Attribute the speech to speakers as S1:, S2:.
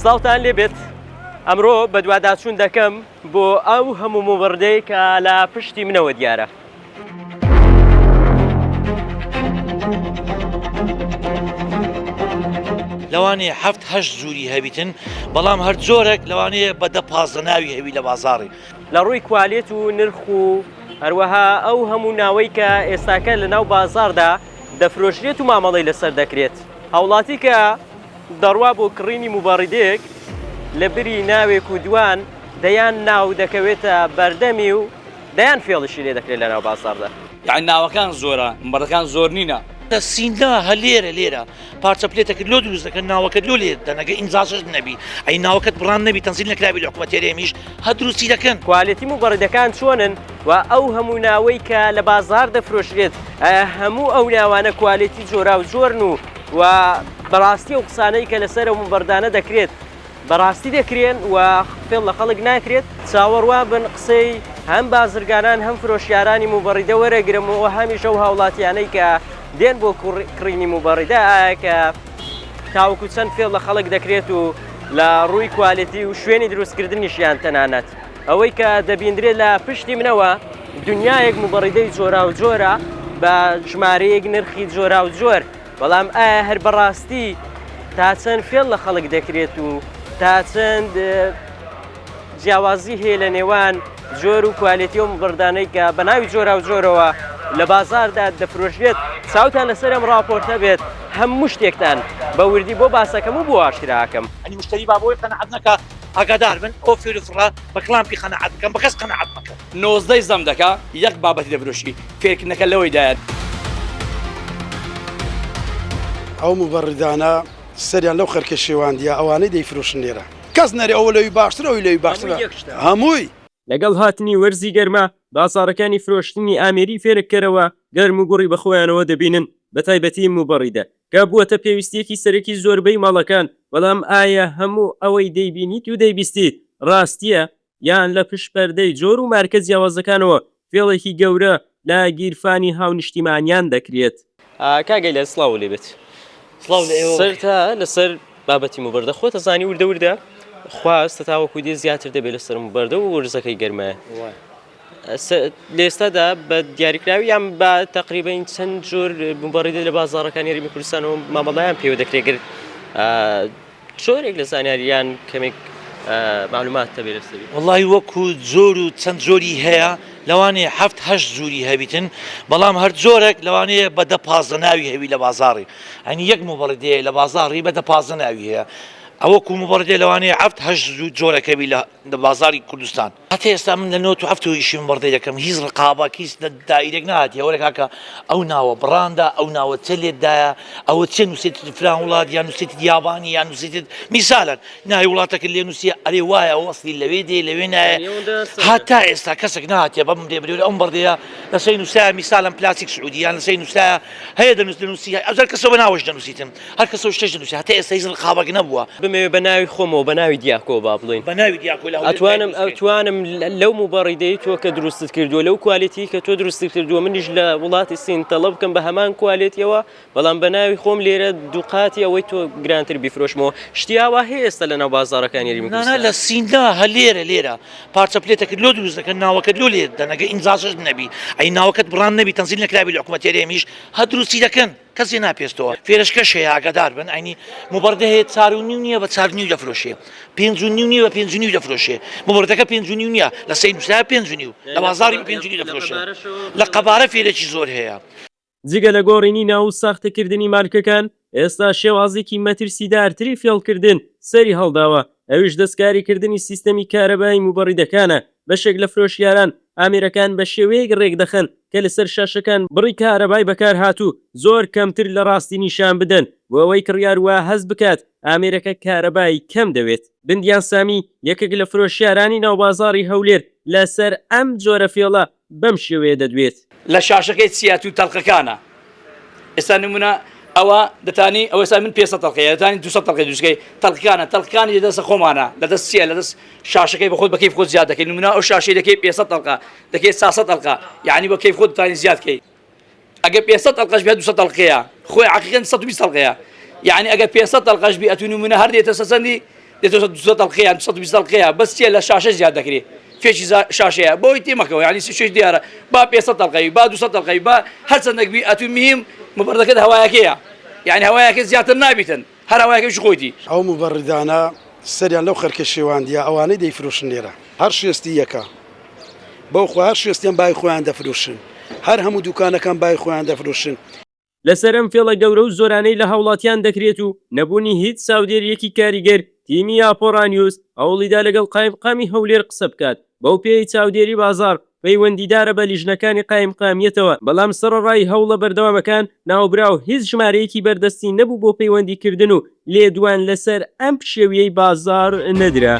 S1: سڵاوتان لێبێت ئەمڕۆ بەدواداچوون دەکەم بۆ ئەو هەموو موبڕدەی کە لە پشتی منەوە دیارە.
S2: لەوانەیە هەفت هەشت جوری هەبیتن بەڵام هەر جۆرێک لەوانەیە بە دە 15 ناوی هەبی لە بازاڕی.
S1: لە ڕووی کوالێت و نرخ و هەروەها ئەو هەموو ناوەی کە ئێستاکە لە ناو بازاڕدا دەفرۆشرێت و مامەڵەی لەسەر دەکرێت هاوڵاتی کە دەڕوا بۆ کڕینی موبەڕیدێک لە بری ناوێک و دوان دەیان ناو دەکەوێتە بەردەمی و دەیان فێڵیشی لێ دەکرێت لەناو بازاڕدا.
S3: یەعنی ناوەکان زۆرە مبەڕەکان زۆر نینە.
S2: لە سیندا هە لێرە لێرە پارچە پلێتەکت لۆ دروست دەکەن ناوەکەت لۆ لێ دەن ئەگەر ئیمزاشت نەبی ئەی ناوەکەت بڕان نەبی تەنزیل نەکرابی لە حکومەت هەرێمیش هە دروستی دەکەن.
S1: کوالێتی موبەڕیدەکان چۆنن و ئەو هەموو ناوەی کە لە بازاڕ دەفرۆشرێت ئایا هەموو ئەو ناوانە کوالێتی جۆراوجۆرن و و بەڕاستی ئەو قسانەی کە لەسەر ئەو موبەڕدانە دەکرێت بەڕاستی دەکرێن و فێڵ لە خەڵک ناکرێت، چاوەڕوان بن قسەی هەم بازرگانان هەم فرۆشیارانی موبەڕیدە وەرەگرم و هەمیش ئەو هاوڵاتیانەی کە دێن بۆ کڕینی موبەڕیدە ئایا کە تاوەکو چەند فێڵ لە خەڵک دەکرێت و لە ڕووی کوالێتی و شوێنی دروستکردنیشیان تەنانەت ئەوەی کە دەبیندرێت لە پشتی منەوە دنیایەک موبەڕیدەی جۆراوجۆرە بە ژمارەیەک نرخی جۆراوجۆر بەڵام ئایا هەر بەڕاستی تا چەند فێڵ لە خەڵک دەکرێت و تا چەند جیاوازی هەیە لە نێوان جۆر و کوالێتی و مبڕدانەی کە بە ناوی جۆرا و جۆرەوە لە بازاردا دەفرۆشرێت چاوتان لەسەر ئەم راپۆرتە بێت هەموو شتێکتان بە وردی بۆ باسەکەم و بۆ ئاشکراکەم.
S2: ئەنی مشتەری با بۆی قەناعەت نەکا ئاگادار بن ئەو فێر و فڕە بە کلامپی قەناعەت بکەن بە کەس قەناعەت مەکەن.
S3: نۆزدەی زەم دەکا یەک بابەتی دەفرۆشی فێرکردنەکە لەوەیدایە.
S4: ئەو موبەڕیدانە سەریان لەو خەرکە شێواندیە ئەوانەی دەیفرۆشن لێرە کەس نەرێ ئەوە لەوی باشترە ئەوی لەوی باشترە هەمووی.
S1: لەگەڵ هاتنی وەرزی گەرما، بازاڕەکانی فرۆشتنی ئامێری فێنککەرەوە گەرموگوڕی بەخۆیانەوە دەبینن، بەتایبەتی موبەڕیدە، کە بووەتە پێویستییەکی سەرەکی زۆربەی ماڵەکان، بەڵام ئایا هەموو ئەوەی دەیبینیت و دەیبیستیت ڕاستییە؟ یان لە پشت پەردەی جۆر و مارکە جیاوازەکانەوە فێڵێکی گەورە لە گیرفانی هاونیشتیمانیان دەکرێت؟ کاک ئەیلەر سڵاوو لێ بێت.
S2: سڵاو لە ئێوە.
S1: سەرتا لەسەر بابەتی موبەردە خۆت ئەزانی وردە وردە خواست تاوەکو دێ زیاتر دەبێت لەسەر موبەردە و وەرزەکەی گەرمایە. لە ئێستادا بە دیاریکراوی یان بە تقریبین چەند جۆر موبەڕیدە لە بازاڕەکانی هەرێمی کوردستانەوە مامەڵەیان پێوە دەکرێت گەر جۆرێک لە زانیاری یان کەمێک معلومات هەبێ لەسەری.
S2: وەڵی وەکو جۆر و چەند جۆری هەیە لەوانەیە هەفت هەشت جوری هەبیتن بەڵام هەر جۆرێک لەوانەیە بە دە 15 ناوی هەبی لە بازاڕی ئەنی یەک موبەڕیدەیە لە بازاڕی بە دە 15 ناوی هەیە ئەوەکو موبەڕیدە لەوانەیە هەفت هەشت جۆرەکەبی لە بازاڕی کوردستان. هەتا ئێستا من لە نۆت و هەفت ئیشی مبەڕدەی دەکەم هیچ ڕقابەک هیچ دایرێک نهاتیە وەرە کاکە ئەو ناوە بڕاندە ئەو ناوە چێ لێت دایە ئەوە چێ نووسێت فلان وڵات یان نووسێت یابانی یان نووسێت میسالەن ناوی وڵاتەکە لێ نووسیە ئەرێ وایە ئەو ئەسلی لەوێ دێ لەوێ نایە هەتا ئێستا کەسێک نهاتیە بەم دێ برێ ئەم بەڕدەیە لەسەر نووسایە میسالەن پلاسیک سعودی یان لەسەر نووسایە هەیە دەنووس دەنووسی ئەوجار کەسەوە بە ناوەش دەنووسیتن هەر کەسەو شتێک دەنووسێ هەتا ئێستا هیچ ڕقابەک نەبووە.
S1: بمەوێ بە ناوی خۆمەوە بە ناوی دیاکۆ با بڵێین.
S2: بە ناوی دیاکۆ لە هەولێر
S1: ئەتوانم ئەتوانم لەو موبەڕیدەی تۆ کە دروستت کردووە لەو کوالێتی کە تۆ دروستت کردووە منیش لە وڵاتی سین تەڵە بکەم بە هەمان کوالێتیەوە بەڵام بە ناوی خۆم لێرە دووقاتی ئەوەی تۆ گرانتر بیفرۆشمەوە شتی ئاوا هەیە ئێستا لەناو بازاڕەکانی هەرێمی
S2: نا نا لە سیندا هە لێرە لێرە پارچە پلێتەکت لۆ دروست دەکەن ناوەکەت لۆ لێ دەن ئەگەر ئیمزاشت نەبی ئەی ناوەکەت بڕان نەبی تەنزیل نەکرابی لە حکومەتی هەرێمیش هە دروستی دەکەن. کەسێ ناپێستەوە فێرەشکەش هەیە ئاگادار بن ئەینی مبەردە هەیە چار و نیو نییە بە چار نیو دەفرۆشێ پێنج و نیو نییە بە پێنج و نیو دەفرۆشێ مبەردەکە پێنج و نیو نییە لە سەی نووسرا پێنج و نیو لە بازاڕی بە پێنج و نیو دەفرۆشێ لە قەبارە فێرێکی زۆر هەیە.
S1: جگە لە گۆڕینی ناو و ساختەکردنی مارکەکان، ئێستا شێوازێکی مەترسیدارتری فێڵکردن سەری هەڵداوە، ئەویش دەستکاریکردنی سیستەمی کارەبایی موبەڕیدەکانە، بەشێک لە فرۆشیاران ئامێرەکان بە شێوەیەک رێکدەخەن کە لەسەر شاشەکان بڕی کارەبای بەکارهاتوو زۆر کەمتر لە راستی نیشان بدەن بۆ ئەوەی کڕیار وا هەست بکات ئامێرەکە کارەبای کەم دەوێت. بندیان سامی، یەکێک لە فرۆشیارانی ناوبازاڕی هەولێر لەسەر ئەم جۆرە فێڵە بەم شێوەیە دەدوێت.
S3: لە شاشەکەی چیە تو تەڵقەکانە ئێستا نمونە ئەوە دەتانی ئەوە ئێستا من 500 تەڵقەیە دەتانی 200 تەڵقەی دروستکەی تەڵقەکانە تەڵقەکانی لە دەستە خۆمانە لە دەست چیە لە دەست شاشەکەی بە خۆت بە کەیف خۆت زیاد دەکەی نمونە ئەو شاشەی دەکەی 500 تەڵقە دەکەی 400 تەڵقە یعنی بە کەیف خۆت دەتانی زیاد کەی ئەگەر 500 تەڵقەش بێت 200 تەڵقەیە خۆی حەقیقەن 120 تەڵقەیە یعنی ئەگەر 500 تەڵقەش بی ئەتو نمونە هەر دێتە سەر چەندی؟ دێتەوە 200 دەڵقەیە 220 دەڵقەیە بەس چیە لە شاشە زیاد دەکرێ فێچی شاشەیە بۆی تێمەکەوە یعنی شش دیارە با 500 دەڵقەوی با 200 دەڵقەوی با هەرچەندێک بی ئەتو میم مبەردەکەت هەوایەکەیە یعنی هەوایەکە زیاتر نابیتن هەر هەوایەکەش خۆیتی.
S4: ئەو موبەڕیدانە سەریان لەو خەرکە شێواندیە ئەوانەی دەیفرۆشن لێرە هەر شێستی یەکە بەو خوا هەر شێستیان بای خۆیان دەفرۆشن هەر هەموو دوکانەکان بای خۆیان دەفرۆشن.
S1: لەسەر ئەم فێڵە گەورە و زۆرانەی لە هاوڵاتیان دەکرێت و نەبوونی هیچ چاودێرییەکی کاریگەر، تیمی ئاپۆرا نیوز هەوڵیدا لەگەڵ قایمقامی هەولێر قسە بکات، بەو پێیەی چاودێری بازاڕ پەیوەندیدارە بە لیژنەکانی قایمقامیەتەوە، بەڵام سەڕەڕای هەوڵە بەردەوامەکان، ناوبراو هیچ ژمارەیەکی بەردەستی نەبوو بۆ پەیوەندیکردن و لێدوان لەسەر ئەم پشێویەی بازاڕ نەدرا.